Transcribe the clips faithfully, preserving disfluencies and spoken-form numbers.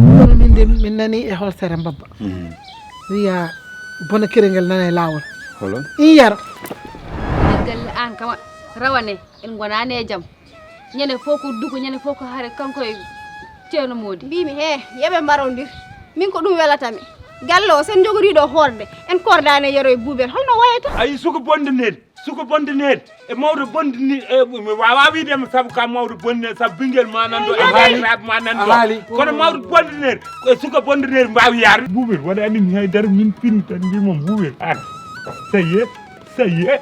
Kono min de, min nani e holsere mbabba. Wiya bona kirengel nana e laawol. Holo? In yaro. Galle an kama rawane en gonani e jam. Ñande fof ko duko, ñande fof ko hare kanko e Ceerno Moodi. Mbimi he, yeɓe mbarondir. Min ko ɗum welatami. Galle o sen jogoriɗo horde, en kordani e yero e buubel. Holno wayata? Ayi suka bonde nel. Suka bonde nel. E mawɗo bonde ni e mi wawa wiide mo sabu ka mawɗo bonde nel sabu bingel ma nan ɗo e haali rab ma nan ɗo. Kono mawɗo bonde nel ko e suka bonde nel mbawi yaade. Buubel waɗani mi haydara min pinni tan mbimam buubel an. Ça y est, ça y est,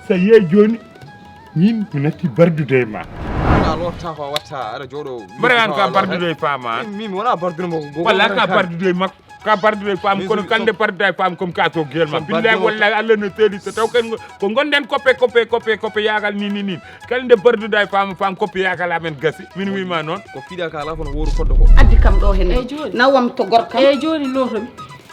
ça y est joni. Min mi natti bardude e ma. Na lorta ko watta aɗa jooɗo. Mbaɗa an ka bardude e faama an. Min mi wona bardude mo ko. Walla ka bardude e makko. Ka bardude e faama kono kande bardude e faama comme ka to gel ma. Billahi wallahi Allah no teeli so taw ken ko gonden koppe koppe koppe koppe yagal ni ni ni. Kala nde bardude e faama faam koppe yagal amen gasi. Min wima noon. Ko fiida ka ala kono woru foddo ko. Addi kam ɗo hen. Nawam to gorkam. E joni notomi.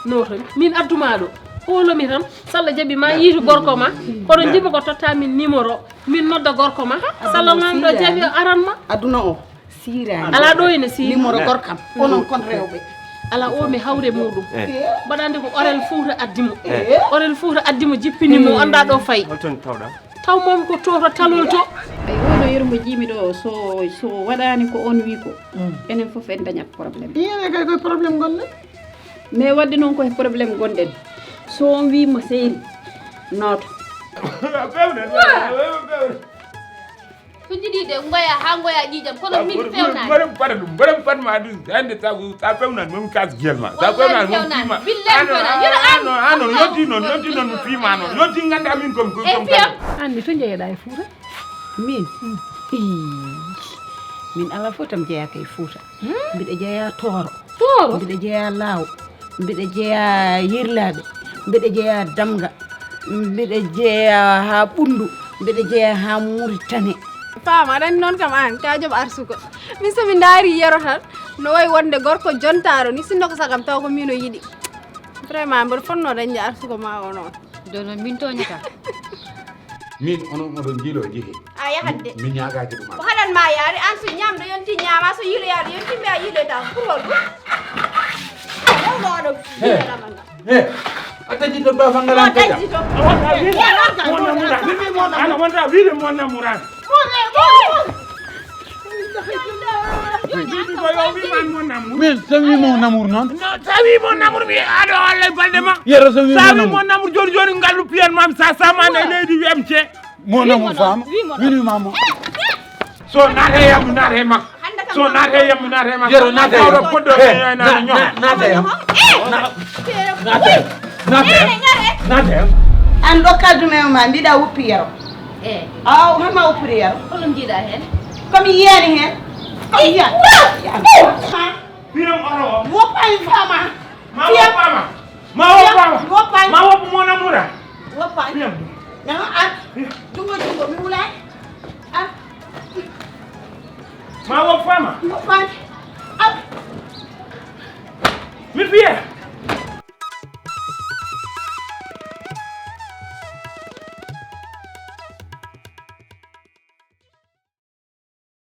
Notomi min adduma ɗo. Holomi tan salla jaɓi ma yiitu gorko ma. Kono jiɗmi ko totta min numéro. Min nodda gorko ma. Salla nan ɗo jaɓi aran ma. Aduna o sirani. Ala ɗo ene siri. Numéro gorkam. Onon kon rewɓe. Ala o mi hawre muɗum. Mbaɗande ko orel fuuta addi mo. Orel fuuta addi mo jippini mo anda ɗo fayi. Holton tawɗa? Taw mom ko to to talol to. Ay oɗo yermo jiimi ɗo so so waɗani ko on wi ko. Enen fof en dañat problème. Iyene kay koye problème gonɗen. Mais wadde noon koye problème gonɗen. So on wi mo seyri nooto. So jiɗi de ngoya ha ngoya ƴiƴam kono min fewnani. Mbaɗam paɗa ɗum mbaɗam paɗma ɗum hande sa sa fewnani momi kas gel ma sa fewnani momi fima. Billahi fewnani. Ano ano yonti noon yonti noon mi fima noon yonti ganda min kom kom. Andi to jeeyaɗa e fuuta? Min ii min ala fof tam jeeyaka e fuuta. Mbiɗa jeeya tooro. Tooro? Mbiɗa jeeya laaw. Mbiɗa jeeya yirlaaɓe. Mbiɗa jeeya damga. Mbiɗa jeeya haa ɓunndu. Mbiɗa jeeya haa muritane. Faama aɗa anndi noon kam aan ka joom arsuko. Min so mi ndaari yero tan no wayi wonde gorko jontaaro ni sinno ko sagam taw ko miin o yiɗi. Vraiment mboɗo fotnoo dañde arsuko ma o noon. Jooni noon min tooñataa. Min onon oɗon njiiloo jehe. A yahat de. Mi ñaagaaki ɗum. Ko haɗan ma yaade an so ñaamɗo yonti ñaama so yiiloyaade yonti mbiya yiiloyta ko pour hol ɗum. Mawɗo oɗo yiiloyama nga. He. A taƴi to ba fangal an kaja. Taƴi to. Ana wonta wiide mon namuraan. Min so wi mon namour noon. Sa wi mon namour mi aɗo Allah balde ma. Yero so wi mon namour joni joni ngallu piyan mam sa samane leydi wiyam ce. Mon namour fama winima mo. So naate yam naate makko. So naate yam naate makko. Yero naate yam. Naate yam. Naate yam. Naate yam. An ɗo kaldume ma mbiɗa wuppi yero. Aw hama wuppude yero. Holo jiiɗa hen? Komi yiyani hen. Komi yiyani. Piram oro o. Woppani fama. Ma woppama. Ma woppama. Woppani. Ma woppu mon amour a. Woppani. Piram. Nano an. Jungo jungo mi wulani. An. Ma woppama. Woppani. An. Mi fiya.